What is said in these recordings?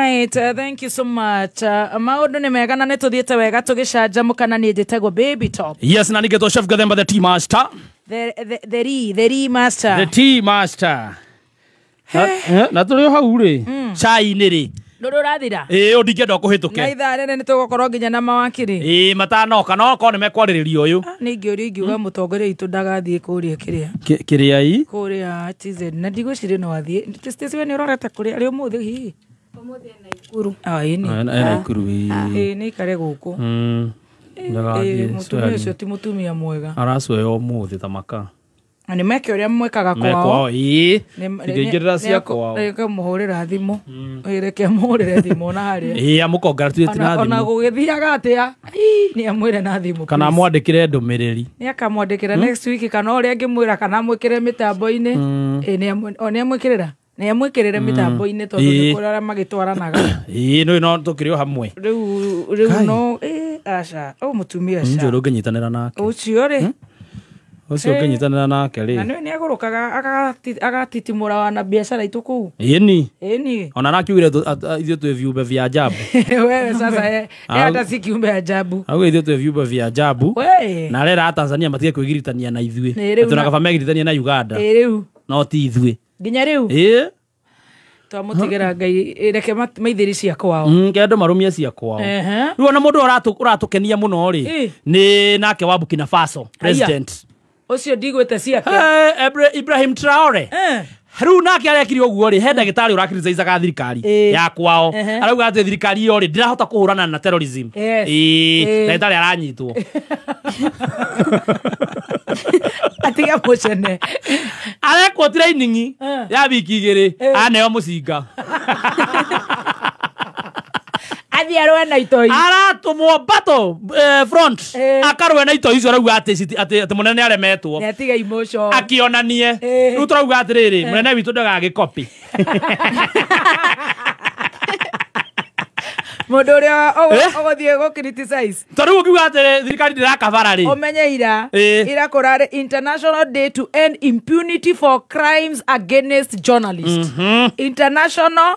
right, thank you so much. Maũndũ nĩ mega na nĩ tũthiĩte wega tũgĩcanjamũka na niĩ njĩtagwo Baby Top. Yes, na nĩgetwo Chef Gathemba the tea master. The master. The tea master. Na tũrĩ o hau rĩ cai-inĩ rĩ Ndũrĩ ũrathira? Ĩĩ, ũyũ ndingĩenda ũkũhĩtũke. Na ithaa rĩrĩ nĩ tũgũkorwo nginya na mawakiri. Ĩĩ, matanoka no okorwo nĩ mekwarĩrĩria ũyũ. Nĩ ingĩũrio ingiuga mũtongoria witũ ndagathiĩ kũrĩa kĩrĩa. Kĩrĩa i? Kũrĩa TZ. Na ndigwĩciria no athiĩ. Stacy, we nĩ ũrorete kũrĩa arĩ ũmũthĩ hihi? Ũmũthĩ ena Ikuru. Ah, ĩĩ nĩ. Ena Ikuru, ĩĩ. Ĩĩ, nĩ aikare gũkũ. Ndagathiĩ, Mũtumia ũcio ti mũtumia mwega. Aracweo ũmũthĩ ta maka. Na nĩ meke ũrĩa mwekaga kwao. Kwao, ĩĩ. Ingĩingĩrĩra cia kwao. Reke mũhũrĩra thimũ. Reke mũhũrĩre thimũ na harĩa. Ĩĩ, amũcongratulate na Ona thimũ. gũgĩthiaga atĩa? Nĩ amwĩre na thimũ. Kana amwandĩkĩre ndũmĩrĩri. Nĩ akamwandĩkĩra next week kana ũrĩa angĩmwĩra kana amwĩkĩre mĩtambo-inĩ. Ĩĩ, nĩ amwĩkĩrĩra. Nĩ amwĩkĩrĩre mĩtambo-inĩ tondũ nĩ kũrĩ arĩa magĩtwaranaga. Ĩĩ, nĩ no tũkĩrĩ o hamwe. Rĩu no, ĩĩ, aca, o mũtumia aca. Njũĩ ũngĩnyitanĩra nake. Ũcio rĩ. Ũcio ũngĩnyitanĩra nake rĩ. Na nĩ agũrũkaga agatitimũra wana biacara itũ kũu. Ĩni. Ĩni. Ona arakiugire ithuĩ twĩ viumbe vya ajabu. Wewe sasa hata si kiumbe ajabu. Auge ithuĩ twĩ viumbe vya ajabu. We. Na arera Tanzania matige kwĩgiritania na ithuĩ. Rĩu Tuna kaba megiritania na Uganda. Ĩ rĩu. No ti ithuĩ. Nginya rĩu. Ĩ. Twamũtigĩra Ngai reke maithĩri cia kwao. Ke andũ marũmie cia kwao. Rĩu ona mũndũ ũratũkenia mũno rĩ nĩ nake wa Burkina Faso president. Ũcio ndigwĩte ciake. Ibrahim Traore. Rĩu nake arekire ũguo rĩ, he ndagĩtarĩ ũrakriticizaga thirikari ya kwao. Arauga atĩ thirikari ĩyo rĩ ndĩrahota kũhũrana na terrorism. Ĩĩ, ndagĩtarĩ aranyitwo. Atiga mũcene. Arekwo training ya wiki igĩrĩ, aneo mũcinga. Athiĩ arũe na itoi. Aratũmwo battle front. Akarũe na itoi icio arauga atĩ mũnene aremetwo. Nĩ atiga emotion. Akĩonanie. Rĩu tũrauga atĩrĩrĩ, mũnene witũ ndagagĩcopy. Mũndũ ũrĩa ũgũthiĩ gũ criticize. Tondũ rĩu ũngiuga atĩ thirikari ndĩrakabara rĩ. Ũmenye ira. Ira kũrarĩ International Day to End Impunity for Crimes Against Journalists. International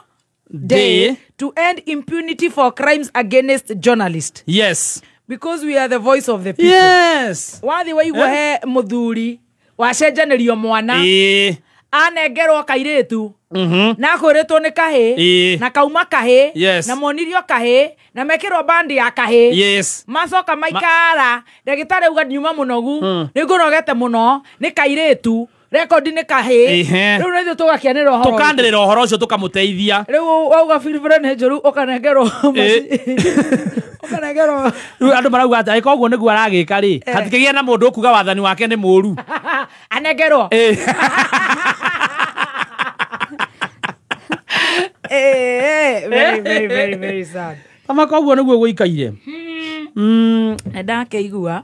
Day to end impunity for crimes against journalists. Yes. Because we are the voice of the people. Yes. Wathi waigua he muthuri wacenjanĩrio mwana. Anengerwo kairĩtu. Na kũrĩtwo nĩ kahĩ. Na kauma kahĩ. Yes. Na monirio kahĩ. Na mekĩrwo bandi ya kahĩ. Yes. Macoka maikara. Ndagĩtarĩ auga ndiuma mũnogu. Nĩ ngũnogete mũno. Nĩ kairĩtu. Rekondi nĩ kahĩ. Rĩu nĩ ithuĩ tũgakĩanĩrĩra ũhoro. Tũkanĩrĩra ũhoro ũcio tũkamũteithia. Rĩu wauga biribiri nĩ njũru ũkanengerwo. Ũkanengerwo. Rĩu andũ marauga atĩ angĩkorwo ũguo nĩguo aragĩka rĩ, hatikĩgĩa na mũndũ ũkuga wathani wake nĩ mũũru. Anengerwo. Very, very, very, very sad. Kama koguo nĩguo gũikaire. Na ndakĩigua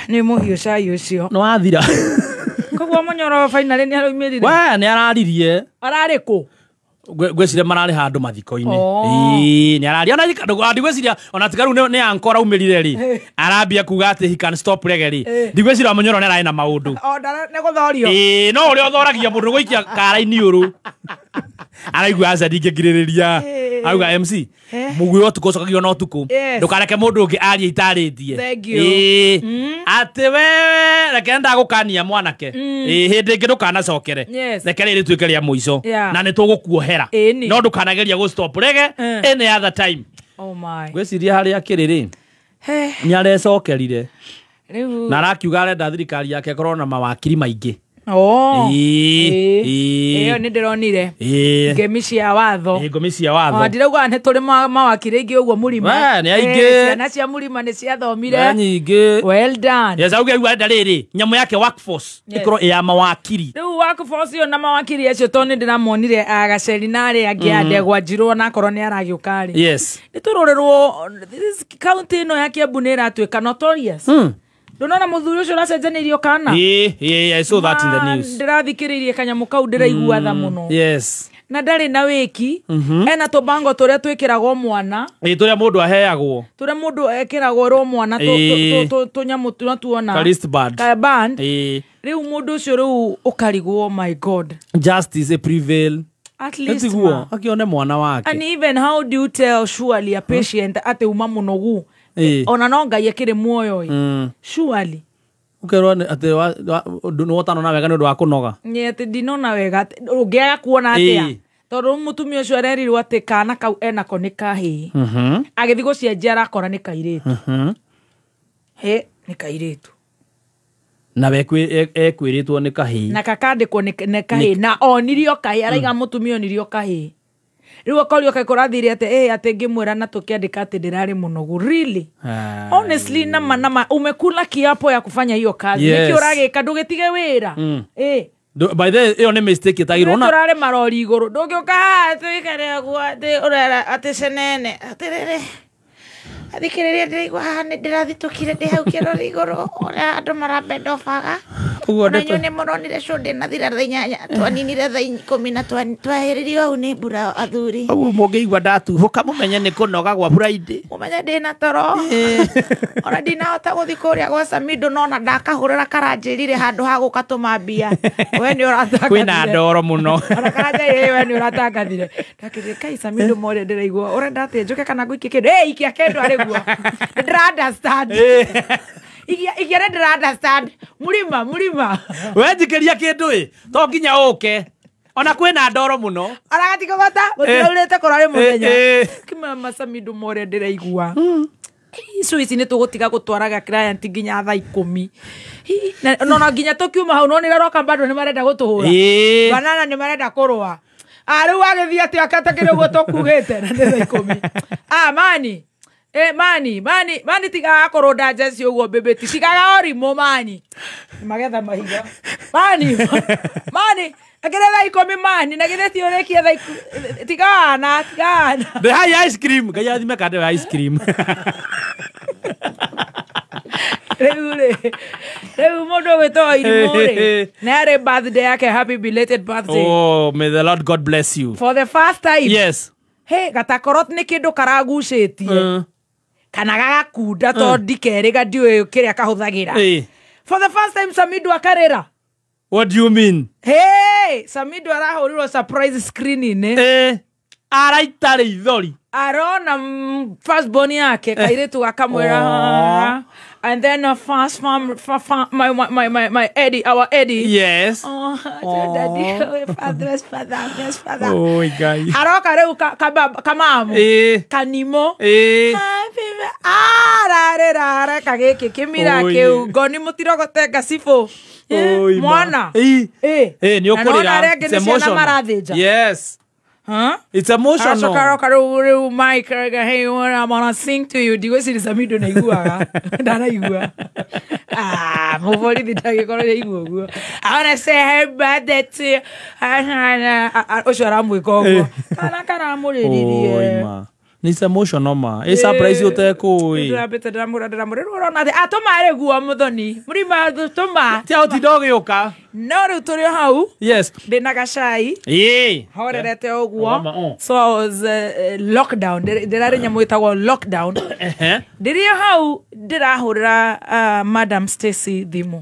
nĩ mũhiũ cai ũcio. Nĩ wathira. Koguo Mũnyoro finally nĩ araumĩrire. We nĩ araririe. Ararĩ kũ? Ngwĩciria mararĩ handũ mathiko-inĩ. Ĩĩ, nĩ araria. Ona ndigwĩciria ona tiga rĩu nĩ anko araumĩrire rĩ. Arambia kuga atĩ he can stop rege rĩ. Ndigwĩciria Mũnyoro nĩ ararĩ na maũndũ. O nĩ gũthorio. Ĩĩ, no ũrĩa ũthoragia mũndũ gũikia kara-inĩ ũrũ. Araigua aca ndingĩngirĩrĩria. Auga MC, mũguĩ wa ũtukũ ũcokagio na ũtukũ. Ndũkareke mũndũ ũngĩ arie itarĩtie. Thank you. Ĩĩ. Atĩ wewe reke ndagũkania mwanake. Ĩĩ, hĩndĩ ĩngĩ ndũkanacokere. Reke rĩrĩ rĩtuĩke rĩa mũico. Na nĩ tũgũkuohera. No ndũkanageria gũ stop rege any other time. Oh my. Ngwĩciria harĩa akĩrĩ rĩ. Nĩ arecokerire. Na arakiuga arenda thirikari yake ĩkorwo na mawakiri maingĩ. Ĩyo nĩ ndĩronire. Ngemi cia watho. Ngemi cia watho. Ndirauga nĩ tũrĩ mawakiri aingĩ ũguo Mũrima. Nĩ aingĩ. Ciana cia Mũrima nĩ ciathomire. Nĩ nyingĩ. Well done. Yes, auge rĩu arenda rĩrĩ, nyamũ yake workforce ĩkorwo ĩ ya mawakiri. Rĩu workforce ĩyo na mawakiri acio tondũ nĩ ndĩramonire Gaceri na arĩa angĩ a Ndegwa Njirũ onakorwo nĩ aragĩũka rĩ. Yes. Nĩ tũrorerwo this county ĩno ya Kiambu nĩ ĩratuĩka notorious. Ndũnona mũthuri ũcio ũracenjanĩirio kana? Ĩĩ, I saw that in the news. Ndĩrathikĩrĩirie kanyamũ kau ndĩraigua tha mũno. Yes. Na ndarĩ na wĩki. Ena tũbango tũrĩa twĩkĩragwo mwana. Ĩĩ, tũrĩa mũndũ aheagwo. Tũrĩa mũndũ ekĩragwo rwo mwana tũnyamũ tuona. Ka wristband. Ka band. Ĩĩ. Rĩu mũndũ ũcio rĩu ũkarigwo, my God. Justice prevail. At least Etiguo ma. Akione mwana wake. And even how do you tell surely a patient ati uma munogu ona no ngai akiri muoyo i? Surely ukerwo ati nĩ wotano wega nĩ ũndũ wa kũnoga. Nĩ atĩ ndinona wega ũngĩaga kuona atĩa tondũ mũtumia ũcio arerirwo atĩ kana kau enako nĩ kahĩĩ. Agĩthiĩ gũcenjia arakora nĩ kairĩtu. He nĩ kairĩtu na we ekwĩrĩtwo nĩ kahĩĩ na kakandĩkwo nĩ kahĩĩ na onirio kahĩĩ araiga mũtumia onirio kahĩĩ. Rĩu akorio kaĩ kũrathire atĩ atĩ ngĩmwĩra na tũkĩandĩka atĩ ndĩrarĩ mũnogu. Really? Honestly, nama umekula kiapo ya kufanya hiyo kazi. Yes. Nĩkĩ ũragĩka ndũgĩtige wĩra. By the way, ĩyo nĩ mistake ĩtagĩrwo na tũrarĩ marori igũrũ ndũngĩũka haha tũikare ũguo atĩ ũrera atĩ cenene atĩrĩrĩ athikĩrĩria ndĩraigua haha nĩ ndĩrathitũkire ndĩ hau kĩrori igũrũ ũrĩa andũ marambendobaga. Ona inyuĩ nĩ mũronire show ndĩnathira thaa 8 twaninire thaa 10 na twahĩrĩrio hau nĩ mbura athuri. Ũguo mũngĩigua ndatuhũka mũmenye nĩ kũnoga gwa Friday. Mũmenye ndĩna toro. Ona ndinahota gũthiĩ kũrĩa gwa Samido nona ndakahũrĩra karanjĩrire handũ ha gũka tũma mbia. We nĩ ũratangathire. Kwĩna ndoro mũno. Ona karanjĩrire we nĩ ũratangathire. Ndakĩrire kai Samido more ndĩraigua ũrenda atĩ njũke kana ngũikie kĩndũ. Ikia kĩndũ arĩ guo. Ndĩra understand. Igia ndĩra understand. Mũrima. We njikĩria kĩndũ ĩ to nginya ũke ona kwĩna ndoro mũno. Aragatikogota gũtiraurĩte kũrarĩ mũthenya. Kĩmama Samido more ndĩraigua. Icu ici nĩ tũgũtiga gũtwaraga client nginya thaa 10. No na nginya tũkiuma hau no nĩraroka bado nĩ marenda gũtũhũra. Banana nĩ marenda kũrũa. Rĩu agĩthiĩ atĩ akatakĩrĩ ũguo tũkugĩte na nĩ thaa 10. Mani. Mani tigaga kũrũnda njeci ũguo bĩbĩti tigaga ũrimũ mani magetha mahiga mani akĩrĩ thaa 10 mani na githĩ ti ũrĩkie thaa tigana the high ice cream ngai athime kande wa ice cream. Rĩu mũndũ ũgwĩtwo Irimũ rĩ na arĩ birthday yake. Happy belated birthday. Oh, may the Lord God bless you for the first time. Yes. Hey, gatakorot nĩ kĩndũ karagucĩtie kana gagakunda to ndikerĩga ndiũĩ kĩrĩa kahũthagĩra. For the first time Samido akarĩra. What do you mean? Hey, Samido arahũrirwo surprise screening. Araita rĩithori. Arona first born yake kairĩtu gakamwĩra. And then a fast farm my Eddie, our Eddie. Yes. Oh, daddy, father, father, father. Oh guy. Aroka rĩu kamamu. Kanimo. Ararera kagĩkĩ kĩmira kĩu ngoni mũtirogote ngacibũ. Mwana. Nĩ ũkũrĩra. It's emotional. Yes. Huh? It's emotional. Aracoka Mike, hey, I wanna sing to you. Ndigwĩciria Samido naiguaga. Ndaraigua. Mũborithi ndagĩkorwo nĩaigua ũguo. I wanna say happy birthday to you. Ũcio aramwĩka ũguo. Kana karamũrĩririe. It's emotional ma. It's surprise ũtekũĩ. Ndĩrambĩte ndĩramũra rĩu ũrona atĩ atũma rĩ guo mũthoni. Mũrima tũma. Ti ũtinda ũgĩũka. No rĩu tũrĩ o hau. Yes. Ndĩna gacai. Horerete ũguo. So I was lockdown. Ndĩrarĩ nyamũ ĩtagwo lockdown. Ndĩrĩ o hau ndĩrahũrĩra Madam Stacy thimũ.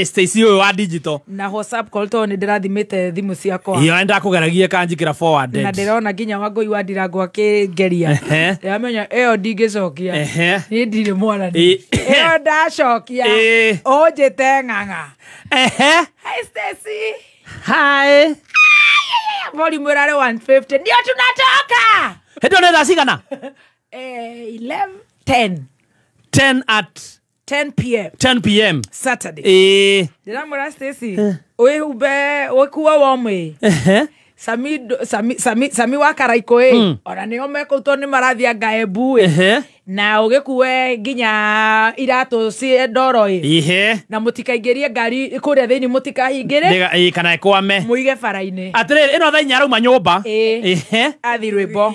Stacy ũyũ wa digital. Na WhatsApp call tondũ nĩ ndĩrathimĩte thimũ ciakwa. Iyo ndakũgeragia kanjikĩra forwarded. Na ndĩrona nginya Wangũi wa Ndirango akĩngeria. Ndĩramenya ĩyo ndingĩcokia. Niĩ ndirĩ mwaranĩria. Ĩyo ndacokia. Ũnjĩte ng'ang'a. Hi Stacy. Hi. Volume ĩrarĩ 150. Ndio tunatoka. Hĩndĩ ĩyo nĩ thaa cigana? 11 10. 10 at 10 p.m. 10 p.m. Saturday. Ndĩramwĩra Stacy, wĩhumbe wĩkue womĩ. Sami wa Karaikũ ĩ ona nĩo mekũu tondũ nĩ marathiĩ Ngaembu ĩ na ũgĩkue nginya iratũ ci ndoro ĩ na mũtikaingĩrie ngari kũrĩa thĩinĩ mũtikahingĩre kana ĩkwame mũige bara-inĩ. Atĩrĩrĩ ĩno thaa inya arauma nyũmba. Athi rwĩmbo.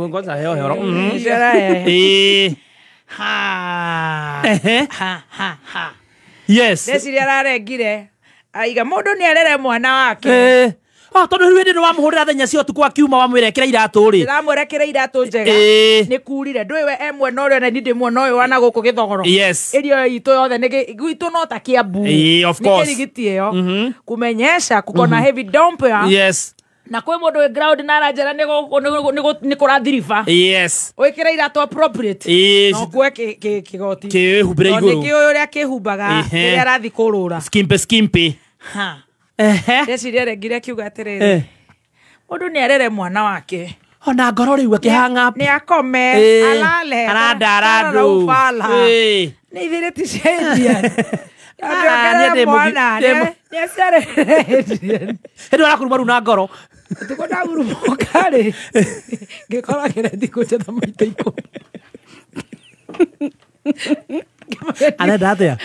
Ngoja heo hero. Ha ha ha ha. Yes. Ndeciria ararengire aiga mũndũ nĩ arere mwana wake. Tondũ rĩu hĩndĩ nĩwamũhũrĩra thaa inya cia ũtukũ akiuma wamwĩra ĩkĩra iratũ rĩ. Ndĩramwĩra ĩkĩra iratũ njega. Nĩ kurire ndũĩ we e mwena ũrĩa na niĩ ndĩ mwena ũyũ wa na gũkũ Gĩthogoro. Yes. Ĩrio itũ yothe nĩ gwitũ no ta Kiambu. Of course. Nĩ kĩrigiti ĩyo. Kumenyesha kuko na heavy downpour. Yes. Na kwĩ mũndũ wĩ ground na aranjĩra nĩ kũrathiriba. Yes. Wĩkĩre iratũ appropriate. Yes. No kuoe kĩgoti. Kĩhumbĩre igũrũ. Nĩ kĩũĩ ũrĩa kĩhumbaga rĩrĩa arathiĩ kũrũra. Skimpy skimpy. Ha. Ehe. Ndeciria rengire akiuga atĩrĩrĩ. Mũndũ nĩ arere mwana wake. Ona ngoro rĩu akĩhang up. Nĩ akome, alale. Arandara andũ. Nĩ ithĩrĩ ti cia Adrian. Andũ mwana. Nĩ aciarĩre Adrian. Hĩndĩ arakuruma rĩu na ngoro. Tuko ndagurumũka rĩ. Ngĩkora kĩreti kũnjetha maita 10. Arenda atĩa?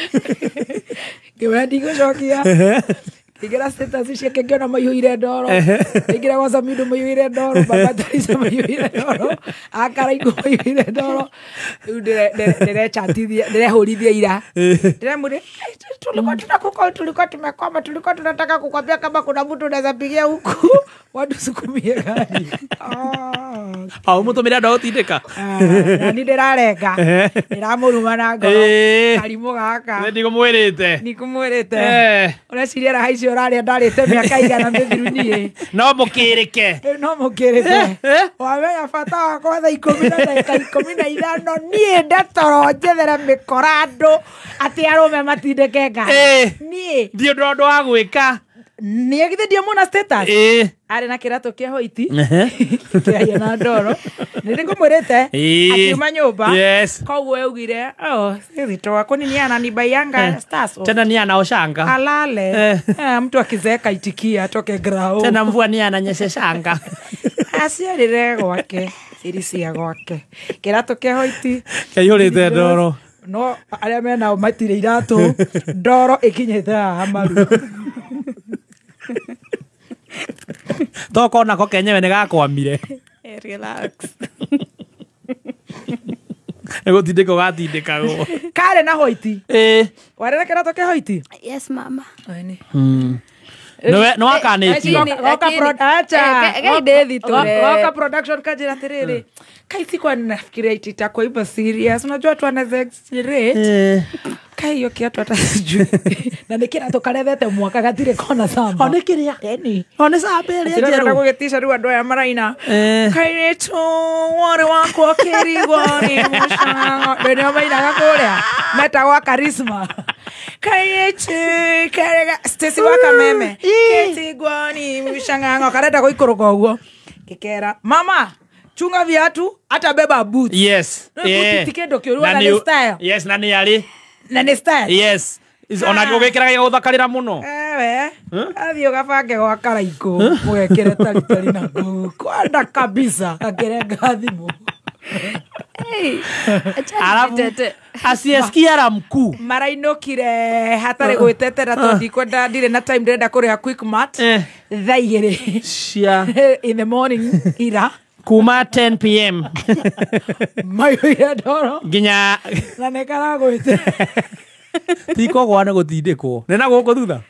Ngĩmwĩra ndigũcokia. Ngĩingĩra status ciake ngĩona maiyũire ndoro. Ngĩingĩra gwa Samido maiyũire ndoro, Baba Theresa maiyũire ndoro, Akaraigũ maiyũire ndoro. Rĩu ndĩrechatithia, ndĩrehũrithia ira. Ndĩramwĩra, tulikuwa tunakucall, tulikuwa tumekwama, tulikuwa tunataka kukwambia kama kuna mtu unaweza pigia huku, watusukumie gari. Au mũtũmĩre andũ a gũtindĩka. Na niĩ ndĩrarenga. Ndĩramũruma na ngoro. Karimũ gaka. Nĩ ndigũmwĩrĩte. Ndigũmwĩrĩte. Ũreciria raha icio ũrarĩa ndarĩte mĩaka igana mĩthiru niĩ. No mũkĩrĩke. No mũkĩrĩke. Wamenya bata wakwa thaa 10 na ndagĩka 15 niĩ ndetoro njethere mĩkora andũ atĩ arũme matindĩke ngari. Niĩ. Ndiũ ũndũ wa gwĩka. Nĩ githĩ ndiamuona status? Arĩ na kĩratũ kĩa hoiti. Kĩahiana na ndoro. Nĩ ndĩkũmwĩrĩte. Akiuma nyũmba. Yes. Koguo augire, oh, sisi kwani ni ananibaianga stars. Tena ni anaoshanga. Alale. Mtu akizeeka itikia atoke grao. Tena mvua ni ananyesheshanga. Aciarire gwake. Siri cia gwake. Kĩratũ kĩa hoiti. Kĩaihũrĩte ndoro. No arĩa menao matirĩ iratũ. Ndoro ĩkinyĩte haha maru. Toko nako kenyewe nĩ gakwamire. Relax. Nĩ gũtindĩkwo gatindĩkagwo. Karĩ na hoiti. Warĩ na kĩratũ kĩa hoiti? Yes mama. Nĩ wakanĩtio. Roka production kanjĩra atĩrĩrĩ. Kai sikuwa nafikiria iti itakuwa hivyo serious. Unajua watu wanaweza exaggerate. Kai hiyo kiatu hata sijui. Na nĩ kĩratũ karethete mwaka gatirĩ kona samba. O nĩ kĩrĩa? Ĩni. O nĩ samba ĩrĩa njerũ. Ndĩrenda gũgĩtica rĩu andũ aya maraina. Kairĩtu warĩ wakwa kĩrigwo nĩ mũcango. Nĩo mainaga kũrĩa. Metagwo Charisma. Kairĩtu karega Stacy wa Kameme. Kĩtigwo nĩ mũcango. Karenda gũikũrũka ũguo. Gĩkera mama chunga viatu hata beba boots. Yes. Boots ti kĩndũ kĩũru na nĩ style. Yes, na nĩ arĩ. Na nĩ style. Yes. Ona ũgĩkĩraga gũthakarĩra mũno. Ewe. Athiĩ ũgabange gwa Karaikũ mũgekĩre taritari na kũu. Kwenda kabisa akĩrenga thimũ. Alafu asiyesikia la mkuu. Marainũkire hatarĩ gwĩtetera tondũ ndikwenda ndirĩ na time ndĩrenda kũrĩa Quickmart thaa 2 cia in the morning ira. Kuma 10 p.m. Maiyũire ndoro. Nginya na nĩ karagwĩte. Ti kũgwa nĩ gũtindĩkwo. Nĩ na gũkũ thutha.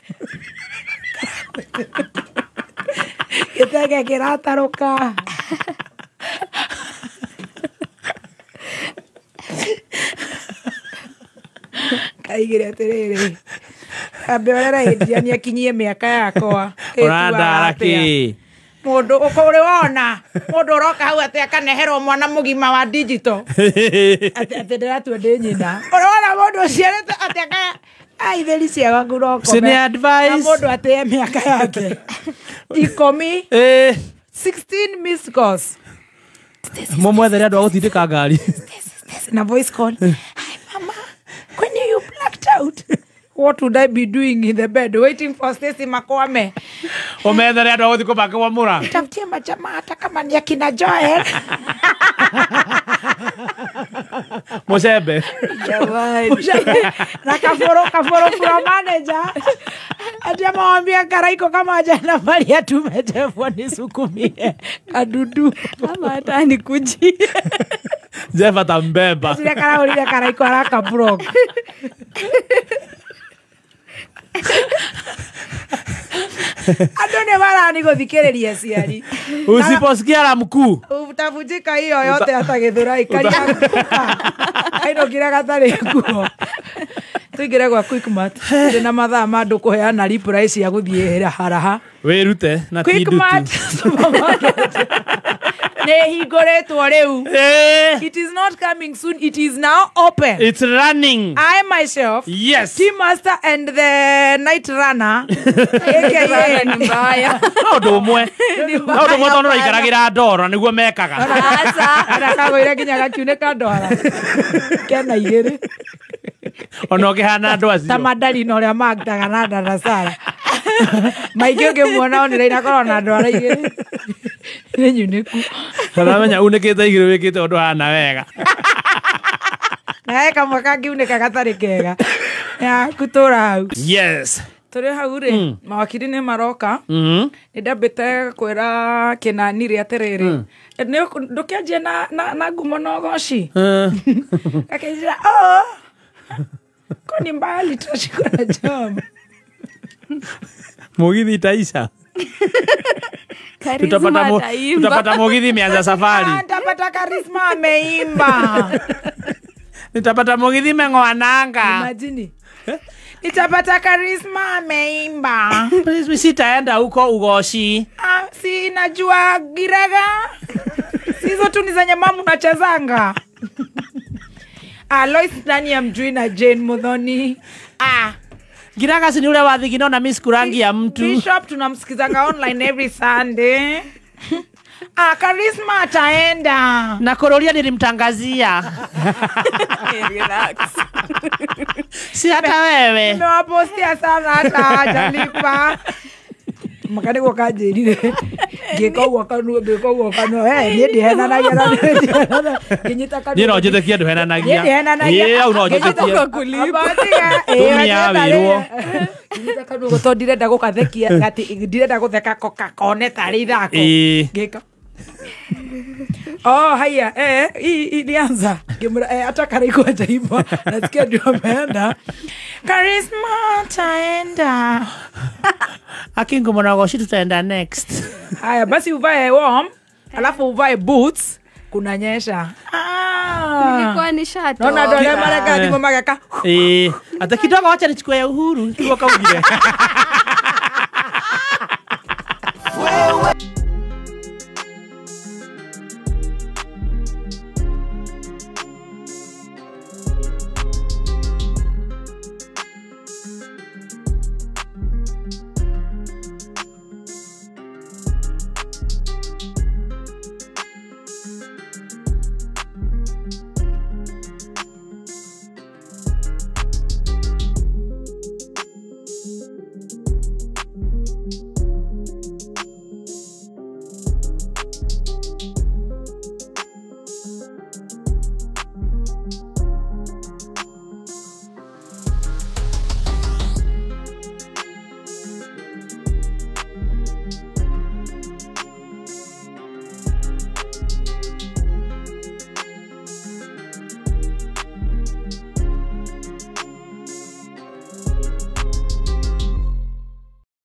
Gĩtenge kĩratarũka. Kaigire atĩrĩrĩ. Ambe ũrere Adrian akinyie mĩaka yakwa. Ũrandara kĩ? Mũndũ ũrĩ wona mũndũ ũroka hau atĩ akaneherwo mwana mũgima wa digital. Atĩ ndĩratua ndĩ nyina. Ũrona mũndũ ũciarĩte atĩ aitheri cia waku no kome. Nĩ advice. Na mũndũ atĩe mĩaka yake. 10. 16 missed calls. Mũmwethere andũ a gũtindĩka ngari. Na voice call. Hi mama, when you blacked out? What would I be doing in the bed waiting for Stacy Makwame? Ũmethere andũ a gũthiĩ kũmakwamũra. Tafutie majamaa hata kama ni akina Joel. Mũcembe. Na kaforo from manager. Ati amwambia Karaiko kama hajana mali atumejefwa nisukumie kadudu. Ama hata nikujie. Jeff atambeba. Sile karaulile Karaiko haraka broke. Andũ nĩ marani gũthikĩrĩria aciari. Usiposikia la mkuu utavunjika hiyo yote hata Githurai karia. Kainũkire gatarĩ nguo. Tuingire gwa Quickmart. Ndĩ na mathaa ma andũ kũheana reply cia gũthiĩ haraha. Wĩrute na ti ndutu. Quickmart supermarket. Nĩ hingũrĩtwo rĩu. It is not coming soon. It is now open. It's running. I myself, yes, Team Master and the Night Runner, aka Ni mbaya. No ndũ ũmwe. No ndũ ũmwe tondũ raikaragĩra ndoro na nĩguo mekaga. Aca, arakagũire nginya gakiunĩka ndwara. Kena igĩrĩ. Ona ũkĩhana andũ acio. Ta mandarina ũrĩa magdaga na ndarasara. Maingĩ ũngĩmuona online akorwo na ndwara igĩrĩ. Nĩ nyunĩku. Ũramenya unĩkĩte igĩrĩ wĩkĩte ũndũ hana wega. Na he kamwe kangiunĩka gatarĩ kega. Ya kũtũra hau. Yes. Tũrĩ hau rĩ, mawakiri nĩ maroka. Nĩ ndambĩte kwĩra Kĩnani rĩ atĩrĩrĩ, ndũkĩanjie na ngumo na ũgoci. Akĩnjĩra, oh, ko ni mbali tutashikwa na jam. Mugithi itaisha. Tutapata mugithi imeanza safari. Nitapata Charisma ameimba. Nitapata mugithi imeng'oa nanga. Imagine. Nitapata Charisma ameimba. Please, sitaenda huko ugoshi. Ah, si najua giraga. Sizo tu ni za nyamamu nachezanga. Alois nani amjui na Jane Muthoni. Ah. Giraga si ni ule wa thigino na miss kurangi ya mtu. Bishop tunamsikizanga online every Sunday. Ah, Charisma ataenda. Na Kororia nilimtangazia. Relax. Si hata wewe. Nimewapostia sana hata hajalipa. Makani kwa kanjĩrire. Ngĩka ũguo kanua, ngĩka ũguo kanua. Niĩ ndihenanagia na nginyita kanua. Niĩ no njĩtĩkie ndũhenanagia. Niĩ ndihenanagia. Ĩĩ, au no njĩtĩkie. Tumia wĩrwo. Nginyita kanua tondũ ndirenda gũkathekia, atĩ ndirenda gũtheka kone tarĩ ithako. Ngĩka. Oh, haya, ilianza. Hata Karaiko hajaimba. Nasikia ndio ameenda. Charisma ataenda. Akingo mwana tutaenda next. Haya, basi uvae warm, alafu uvae boots, kunanyesha. Nilikuwa nishatoka. Naona ndio mara kadhi mama kaka. Hata kidogo acha nichukue ya Uhuru, tuko kaugire.